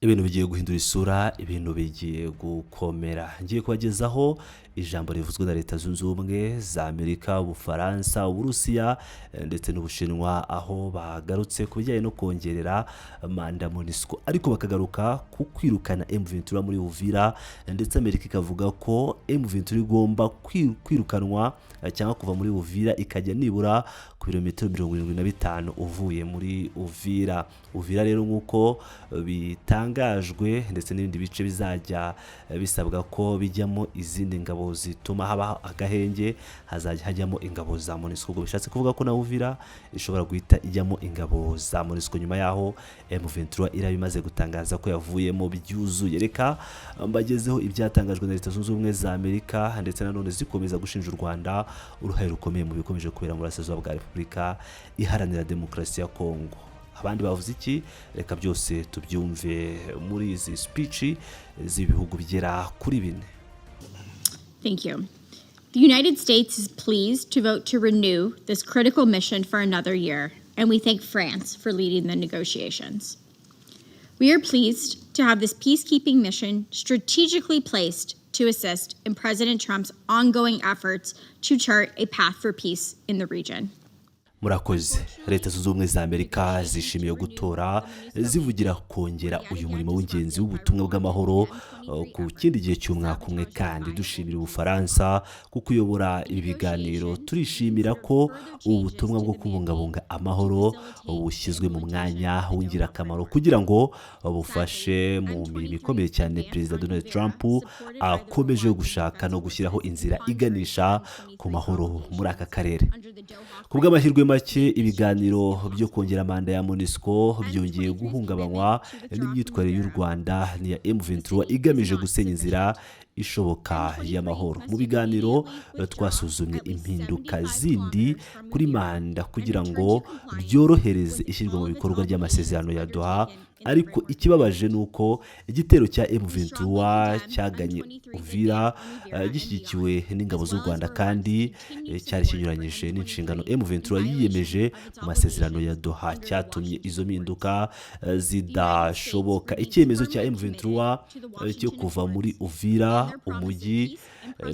Ibintu bigiye guhindura isura, ibintu bigiye gukomera. Ngiye kubagezaho ijambo rivuzwe na Leta Zunze Ubumwe za Amerika, Ubufaransa, Uburusiya ndetse n'Ubushinwa, aho bagarutse ku bijyanye no kongerera manda MONUSCO, ariko bakagaruka ku kwirukana M23 muri Uvira, ndetse Amerika ikavuga ko M23 igomba kwirukanwa cyangwa kuva muri Uvira, ikajya nibura ku birometero 75 uvuye muri Uvira. Uvira rero, nk'uko bitangajwe, ndetse n'ibindi bice bizajya bisabwa ko bijyamo izindi ngabo zituma habaho agahenge, hazajya hajyamo ingabo za MONUSCO. Ubwo bishatse kuvuga ko na Uvira ishobora guhita ijyamo ingabo za MONUSCO nyuma y'aho M23 iraba imaze gutangaza ko yavuyemo byuzuye. Reka mbagezeho ibyatangajwe na Leta Zunze Ubumwe za Amerika, ndetse nanone zikomeza gushinja u Rwanda uruhare rukomeye mu bikomeje kubera mu burasirazuba bwa Repubulika Iharanira Demokarasi ya Kongo. Abandi bavuze iki? Reka byose tubyumve muri izi speech z'ibihugu bigera kuri bine. Thank you. The United States is pleased to vote to renew this critical mission for another year, and we thank France for leading the negotiations. We are pleased to have this peacekeeping mission strategically placed to assist in President Trump's ongoing efforts to chart a path for peace in the region. Murakoze. Leta Zunze Ubumwe za Amerika zishimiye gutora zivugira kongera uyu murimo w'ingenzi w'ubutumwa bw'amahoro ku kindi gihe cy'umwaka umwe, kandi dushimira Ubufaransa ku kuyobora ibi biganiro. Turishimira ko ubu butumwa bwo kubungabunga amahoro bushyizwe mu mwanya w'ingirakamaro kugira ngo bufashe mu mirimo ikomeye cyane Perezida Donald Trump akomeje gushaka no gushyiraho inzira iganisha ku mahoro muri aka karere. Ku bw'amahirwe make, ibiganiro byo kongera manda ya MONUSCO byongeye guhungabanywa n'imyitwarire y'u Rwanda n'iya M23 igamije gusenya inzira ishoboka y'amahoro. Mu biganiro twasuzumye impinduka zindi kuri manda kugira ngo byorohereze ishyirwa mu bikorwa ry'amasezerano ya Doha, ariko ikibabaje ni uko igitero cya M23 cyaganye Uvira gishyigikiwe n'ingabo z'u Rwanda kandi cyari kinyuranyije n'inshingano M23 yiyemeje mu masezerano ya Doha, cyatumye izo mpinduka zidashoboka. Icyemezo cya M23 cyo kuva muri Uvira umujyi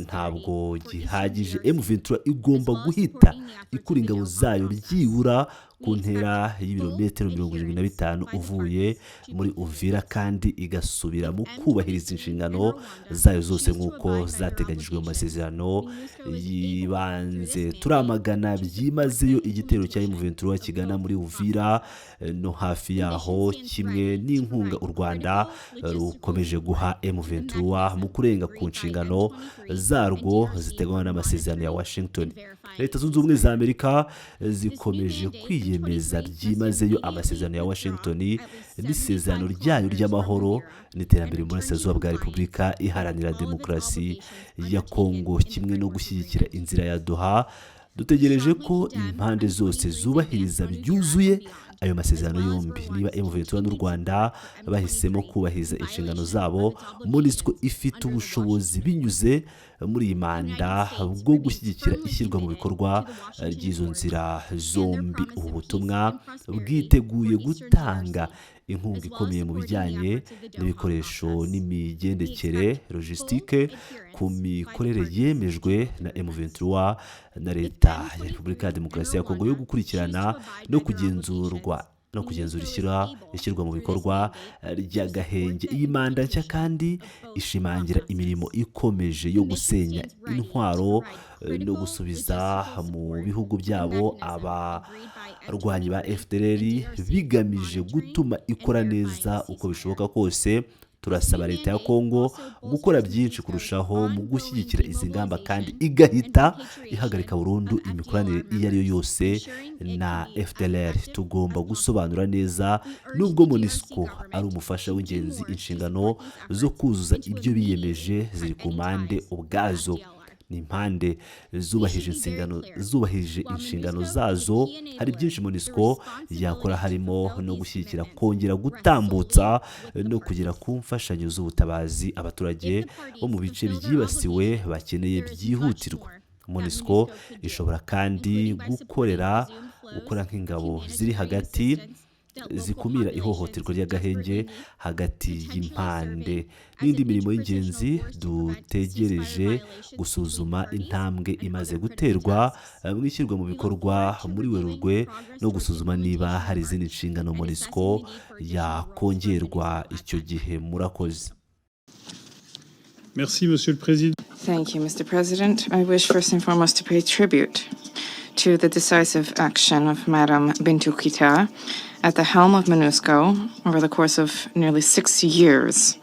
ntabwo gihagije. M23 igomba guhita ikura ingabo zayo byibura ku ntera y'ibirometero 75 uvuye muri Uvira, kandi igasubira mu kubahiriza inshingano zayo zose nk'uko zateganyijwe mu masezerano y'ibanze. Turamagana byimazeyo igitero cya M23 kigana muri Uvira no hafi yaho, kimwe n'inkunga u Rwanda rukomeje guha M23 mu kurenga ku nshingano zarwo ziteganywa n'amasezerano ya Washington. Leta Zunze Ubumwe za Amerika zikomeje kwiyemeza byimazeyo amasezerano ya Washington n'isezerano ryayo ry'amahoro n'iterambere mu burasirazuba bwa Repubulika Iharanira Demokarasi ya Kongo, kimwe no gushyigikira inzira ya Doha. Dutegereje ko impande zose zubahiriza byuzuye ayo masezerano yombi. Niba M23 n'u Rwanda bahisemo kubahiriza inshingano zabo, MONUSCO ifite ubushobozi binyuze muri iyi manda bwo gushyigikira ishyirwa mu bikorwa ry'izo nzira zombi. Ubu butumwa bwiteguye gutanga inkunga ikomeye mu bijyanye n'ibikoresho n'imigendekere, logistique, ku mikorere yemejwe na M23 na Leta ya Repubulika ya Demokarasi ya Kongo yo gukurikirana no kugenzura ishyirwa mu bikorwa ry'agahenge. Iyi manda nshya kandi ishimangira imirimo ikomeje yo gusenya intwaro no gusubiza mu bihugu byabo abarwanyi ba FDLR, bigamije gutuma ikora neza uko bishoboka kose. Turasaba Leta ya Kongo gukora byinshi kurushaho mu gushyigikira izi ngamba, kandi igahita ihagarika burundu imikoranire iyo ari yo yose na FDLR. Tugomba gusobanura neza: nubwo MONUSCO ari umufasha w'ingenzi, inshingano zo kuzuza ibyo biyemeje ziri ku mpande ubwazo. Ni impande zubahirije inshingano zazo. Hari byinshi MONUSCO yakora, harimo no gushyigikira kongera gutambutsa no kugera ku mfashanyo z'ubutabazi abaturage bo mu bice byibasiwe bakeneye byihutirwa. MONUSCO ishobora kandi gukora nk'ingabo ziri hagati. zikumira ihohoterwa ry'agahenge hagati y'impande n'indi mirimo y'ingenzi. Dutegereje gusuzuma intambwe imaze guterwa mu ishyirwa mu bikorwa muri Werurwe no gusuzuma niba hari izindi nshingano MONUSCO yakongerwa icyo gihe. Murakoze. Merci, Monsieur le Président. Thank you, Mr. President. I wish first and foremost to pay tribute to the decisive action of Madame Bintou Keita at the helm of MONUSCO over the course of nearly 6 years.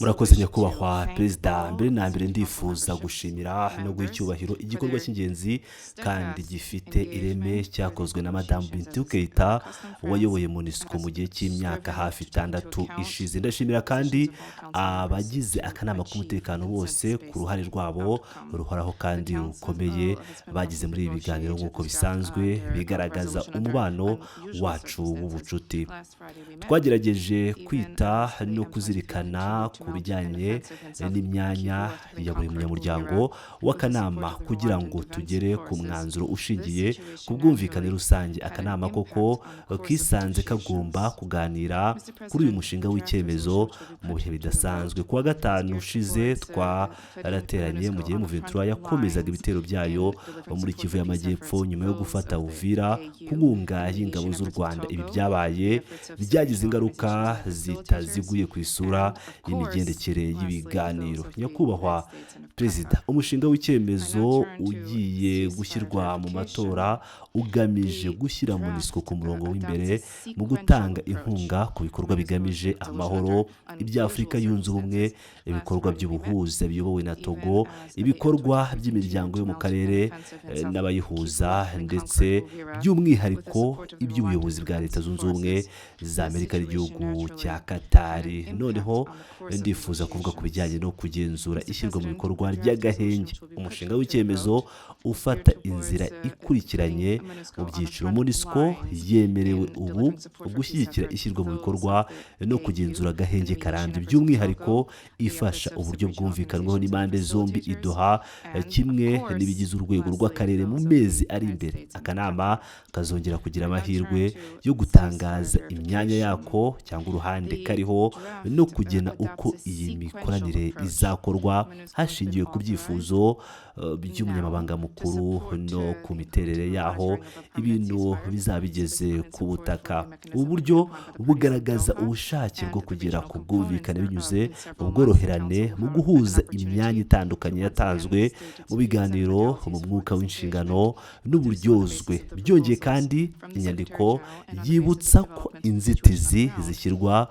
Murakoze, nyakubahwa Perezida. Mbere na mbere ndifuza gushimira no guha icyubahiro igikorwa cy'ingenzi kandi gifite ireme cyakozwe na Madamu Bintou Keita wayoboye MONUSCO mu gihe cy'imyaka hafi 6 ishize. Ndashimira kandi abagize akanama k'umutekano bose ku ruhare rwabo ruhoraho kandi rukomeye bagize muri ibi biganiro, nk'uko bisanzwe bigaragaza umubano wacu w'ubucuti. Twagerageje kwita no kuzirikana ku bijyanye n'imyanya ya buri munyamuryango w'akanama kugira ngo tugere ku mwanzuro ushingiye ku bwumvikane rusange. Akanama koko kisanze kagomba kuganira kuri uyu mushinga w'icyemezo mu bihe bidasanzwe. Ku wa gatanu ushize twarateranye mu gihe M23 yakomezaga ibitero byayo muri Kivu y'Amajyepfo nyuma yo gufata Uvira ku nkunga y'ingabo z'u Rwanda. Ibi byabaye byagize ingaruka zitaziguye ku isura y'imigendekere y'ibiganiro. Nyakubahwa Perezida, umushinga w'icyemezo ugiye gushyirwa mu matora ugamije gushyira MONUSCO ku murongo w'imbere mu gutanga inkunga ku bikorwa bigamije amahoro ibya Afurika Yunze Ubumwe, ibikorwa by'ubuhuza biyobowe na Togo, ibikorwa by'imiryango yo mu karere n'abayihuza, ndetse by'umwihariko iby'ubuyobozi bwa Leta Zunze Ubumwe za Amerika n'igihugu cya Katari. Noneho ndifuza kuvuga ku bijyanye no kugenzura ishyirwa mu bikorwa ry'agahenge. Umushinga w'icyemezo ufata inzira ikurikiranye mu byiciro. MONUSCO yemerewe ubu gushyigikira ishyirwa mu bikorwa no kugenzura agahenge karambye, by'umwihariko ifasha uburyo bwumvikanweho n'impande zombi i Doha kimwe n'ibigize urwego rw'akarere. Mu mezi ari imbere akanama kazongera kugira amahirwe yo gutangaza imyanya yako cyangwa uruhande kariho no kugena uko iyi mikoranire izakorwa hashingiwe ku byifuzo by'umunyamabanga mukuru no ku miterere yaho ibintu bizaba bigeze ku butaka. Ubu buryo bugaragaza ubushake bwo kugera ku bwumvikane binyuze mu bworoherane, mu guhuza imyanya itandukanye yatanzwe mu biganiro mu mwuka w'inshingano n'uburyozwe. Byongeye kandi, inyandiko yibutsa ko inzitizi zishyirwa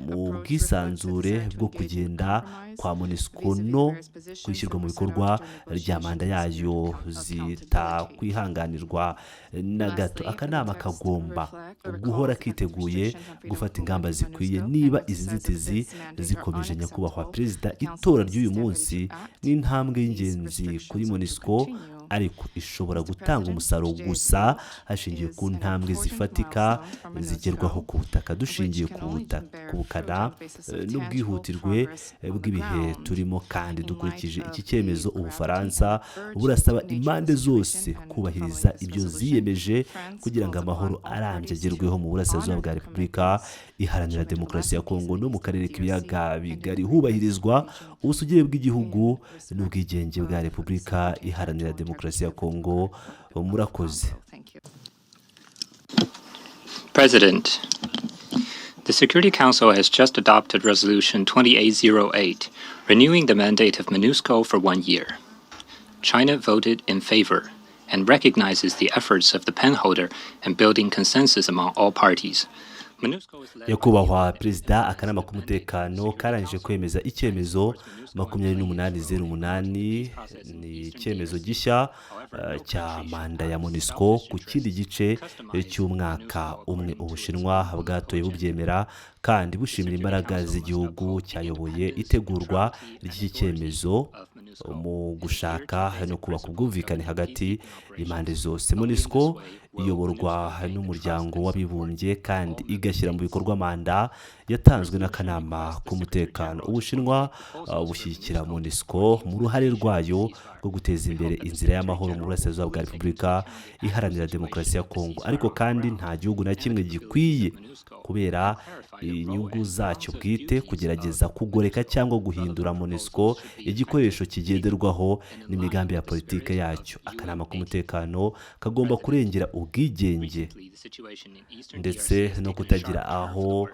mu bwisanzure bwo kugenda kwa MONUSCO no kwishyirwa mu bikorwa rya manda yayo zitakwihanganirwa na gato. Akanama kagomba guhora kiteguye gufata ingamba zikwiye niba izi nzitizi zikomeje. Nyakubahwa Perezida, itora ry'uyu munsi ni intambwe y'ingenzi kuri MONUSCO, ariko ishobora gutanga umusaruro gusa hashingiwe ku ntambwe zifatika zigerwaho ku butaka. Dushingiye ku bukana n'ubwihutirwe bw'ibihe turimo kandi dukurikije iki cyemezo, Ubufaransa burasaba impande zose kubahiriza ibyo ziyemeje kugira ngo amahoro arambye agerweho mu burasirazuba bwa Repubulika Iharanira Demokarasi ya Kongo no mu karere k'Ibiyaga Bigari, hubahirizwa ubusugire bw'igihugu n'ubwigenge bwa Repubulika Iharanira Demokarasi ya Kongo. Murakoze. President, the Security Council has just adopted Resolution 2808, renewing the mandate of MONUSCO for one year. China voted in favor and recognizes the efforts of the penholder in building consensus among all parties. Nyakubahwa Perezida, akanama k'umutekano karangije kwemeza icyemezo 2808. Ni icyemezo gishya cya manda ya MONUSCO ku kindi gice cy'umwaka umwe. Ubushinwa bwatoye bubyemera. Kandi bushimira imbaraga z'igihugu cyayoboye itegurwa ry'iki cyemezo mu gushaka no kubaka ubwumvikane hagati y'impande zose. MONUSCO iyoborwa n'Umuryango w'Abibumbye kandi igashyira mu bikorwa manda yatanzwe n'akanama k'umutekano. Ubushinwa bushyigikira MONUSCO mu ruhare rwayo rwo guteza imbere inzira y'amahoro mu burasirazuba bwa Repubulika Iharanira Demokarasi ya Kongo. Ariko kandi nta gihugu na kimwe gikwiye, kubera inyungu zacyo bwite, kugerageza kugoreka cyangwa guhindura MONUSCO igikoresho kigenderwaho n'imigambi ya politike yacyo. Akanama k'umutekano kagomba kurengera ubwigenge ndetse no kutagira aho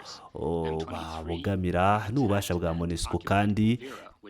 babogamira n'ububasha bwa MONUSCO, kandi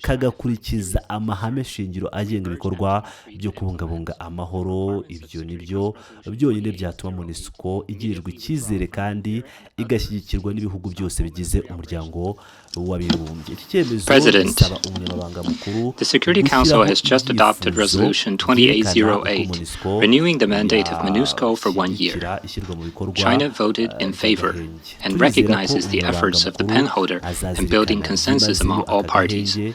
kagakurikiza amahame shingiro agenga ibikorwa byo kubungabunga amahoro. Ibyo ni byo byonyine byatuma MONUSCO igirirwa icyizere kandi igashyigikirwa n'ibihugu byose bigize Umuryango w'Abibumbye. Iki cyemezo President, gisaba umunyamabanga mukuru the Security Council gushyiraho has just adopted ibyifuzo Resolution byerekana uko 2808, MONUSCO renewing the mandate of MONUSCO for one year. yashyigikira ishyirwa mu bikorwa China voted in favor ry'agahenge. and Turizera ko recognizes the umunyamabanga efforts of the mukuru penholder in building azazirikana consensus byimazeyo among all aka parties. gahenge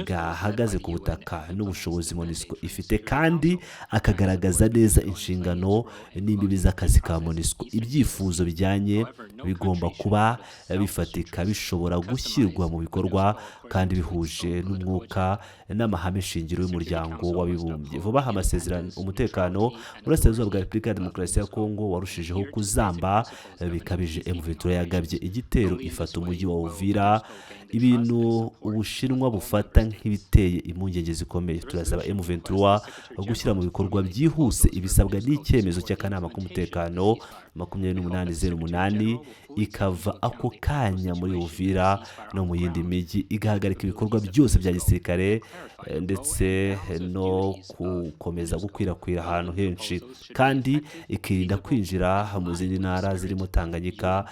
gahagaze ku butaka n'ubushobozi MONUSCO ifite, kandi akagaragaza neza inshingano n'imbibi z'akazi ka MONUSCO. Ibyifuzo bijyanye bigomba kuba bifatika, bishobora gushyirwa mu bikorwa kandi bihuje n'umwuka n'amahame shingiro y'Umuryango w'Abibumbye. Vuba aha amasezerano umutekano mu burasirazuba bwa Repubulika ya Demokarasi ya Kongo warushijeho kuzamba bikabije. M23 yagabye igitero ifata umujyi wa Uvira, ibintu Ubushinwa bufata nk'ibiteye impungenge zikomeye. Turasaba M23 gushyira mu bikorwa byihuse ibisabwa n'icyemezo cy'akanama k'umutekano 2808, ikava ako kanya muri Uvira no mu yindi mijyi, igahagarika ibikorwa byose bya gisirikare ndetse no gukomeza gukwirakwira ahantu henshi, kandi ikirinda kwinjira mu zindi ntara zirimo Tanganyika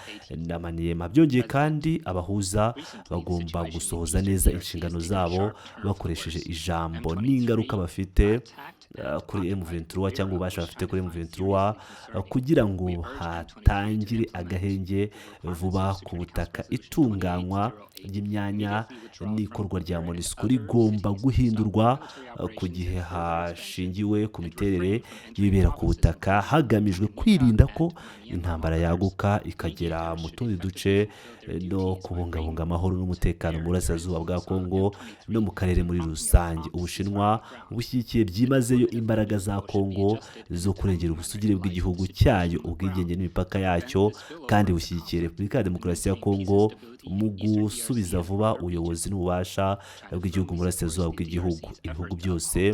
na Maniema. Byongeye kandi, abahuza bagomba gusohoza neza inshingano zabo bakoresheje ijambo n'ingaruka bafite kuri M23 cyangwa ububasha bafite kuri M23 kugira ngo hatangire agahenge vuba ku butaka. Itunganywa ry'imyanya n'ikorwa rya MONUSCO rigomba guhindurwa ku gihe hashingiwe ku miterere y'ibibera ku butaka, hagamijwe kwirinda ko intambara yaguka ikagera mu tundi duce no kubungabunga amahoro n'umutekano mu burasirazuba bwa Kongo no mu karere muri rusange. Ubushinwa bushyigikiye byimazeyo imbaraga za Kongo zo kurengera ubusugire bw'igihugu cyayo, ubwigenge n'imipaka yacyo, kandi bushyigikiye Repubulika ya Demokarasi ya Kongo mu gusubiza vuba ubuyobozi n'ububasha bw'igihugu mu burasirazuba bw'igihugu. Ibihugu byose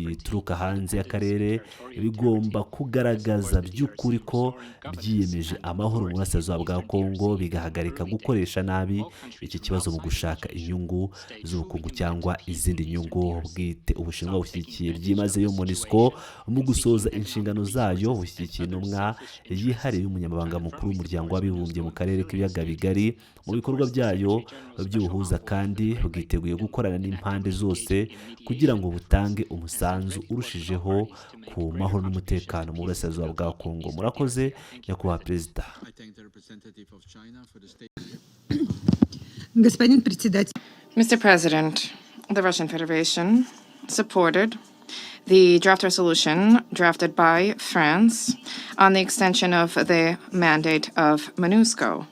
bituruka hanze y'akarere bigomba kugaragaza by'ukuri ko byiyemeje amahoro mu burasirazuba bwa Kongo, bigahagarika gukoresha nabi iki kibazo mu gushaka inyungu z'ubukungu cyangwa izindi nyungu bwite. Ubushinwa bushyigikiye byimazeyo MONUSCO mu gusohoza inshingano zayo, bushyigikiye intumwa yihariye y'umunyamabanga mukuru w'Umuryango w'Abibumbye mu karere k'Ibiyaga Bigari mu bikorwa byayo by'ubuhuza, kandi bwiteguye gukorana n'impande zose kugira ngo butange umusanzu urushijeho ku mahoro n'umutekano mu burasirazuba bwa Kongo. Murakoze, nyakubahwa Perezida. I thank the representative of China for the state. Господин председатель, Mr. President, the Russian Federation supported the draft resolution drafted by France on the extension of the mandate of MONUSCO.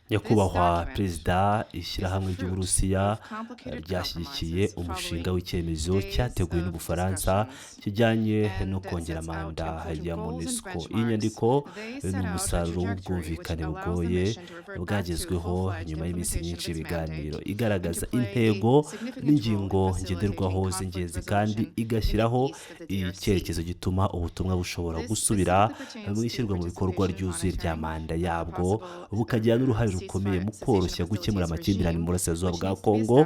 Nyakubahwa Perezida, Ishyirahamwe ry'Uburusiya ryashyigikiye umushinga w'icyemezo cyateguwe n'Ubufaransa kijyanye no kongera manda ya MONUSCO. Iyi nyandiko ni umusaruro w'ubwumvikane bugoye bwagezweho nyuma y'iminsi myinshi y'ibiganiro. Igaragaza intego n'ingingo ngenderwaho z'ingenzi, kandi igashyiraho icyerekezo gituma ubutumwa bushobora gusubira mu ishyirwa mu bikorwa ryuzuye rya manda yabwo, bukagira n'uruhare rukomeye mu koroshya gukemura amakimbirane mu burasirazuba bwa Kongo.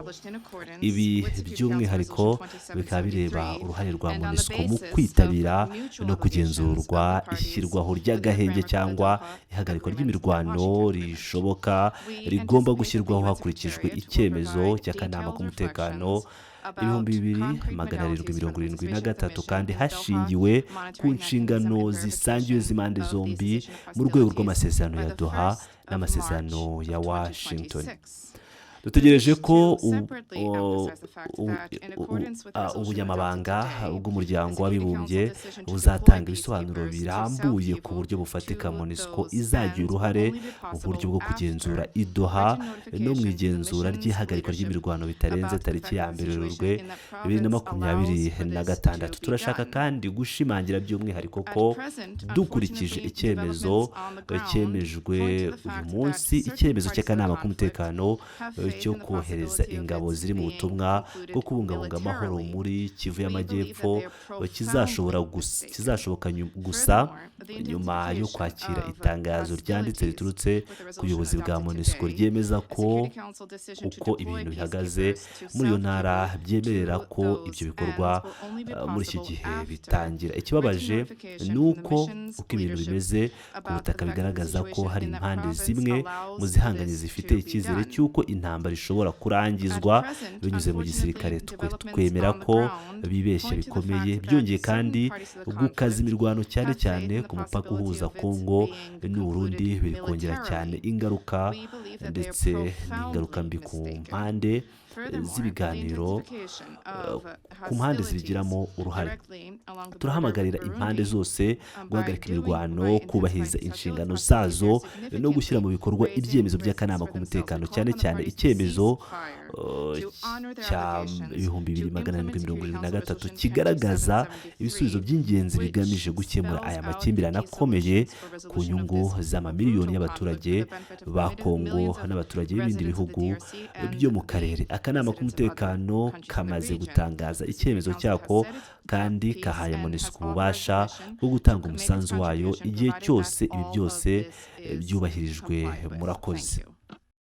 Ibi by'umwihariko bikaba bireba uruhare rwa MONUSCO mu kwitabira no kugenzurwa ishyirwaho ry'agahenge cyangwa ihagarikwa ry'imirwano rishoboka rigomba gushyirwaho hakurikijwe icyemezo cy'akanama k'umutekano. 2773, kandi hashingiwe ku nshingano zisangiwe z'impande zombi mu rwego rw'amasezerano ya Doha n'amasezerano ya Washington. Dutegereje ko ubunyamabanga bw'Umuryango w'Abibumbye buzatanga ibisobanuro birambuye ku buryo bufatika MONUSCO izagira uruhare mu buryo bwo kugenzura i Doha no mu igenzura ry'ihagarikwa ry'imirwano bitarenze tariki ya 1 Werurwe 2026. Turashaka kandi gushimangira by'umwihariko ko dukurikije icyemezo cyemejwe uyu munsi, icyemezo cy'akanama k'umutekano cyo kohereza ingabo ziri mu butumwa bwo kubungabunga amahoro muri Kivu y'Amajyepfo kizashobora kizashoboka gusa nyuma yo kwakira itangazo ryanditse riturutse ku buyobozi bwa MONUSCO ryemeza ko uko ibintu bihagaze muri iyo ntara byemerera ko ibyo bikorwa muri iki gihe bitangira. Ikibabaje ni uko uko ibintu bimeze ku butaka bigaragaza ko hari impande zimwe mu zihanganye zifite icyizere cy'uko intambara ishobora kurangizwa binyuze mu gisirikare. Twe twemera ko bibeshya bikomeye. Byongeye kandi, gukaza imirwano cyane cyane ku mupaka uhuza Kongo n'Uburundi biri kongera cyane ingaruka ndetse n'ingaruka mbi ku mpande z'ibiganiro, ku mpande zibigiramo uruhare. Turahamagarira impande zose guhagarika imirwano, kubahiriza inshingano zazo no gushyira mu bikorwa ibyemezo by'akanama k'umutekano, cyane cyane icyemezo cya 2773 kigaragaza ibisubizo by'ingenzi bigamije gukemura aya makimbirane akomeye ku nyungu z'amamiliyoni y'abaturage ba Kongo n'abaturage b'ibindi bihugu byo mu karere. Akanama k'umutekano kamaze gutangaza icyemezo cyako kandi kahaye MONUSCO ububasha bwo gutanga umusanzu wayo igihe cyose ibi byose byubahirijwe. Murakoze.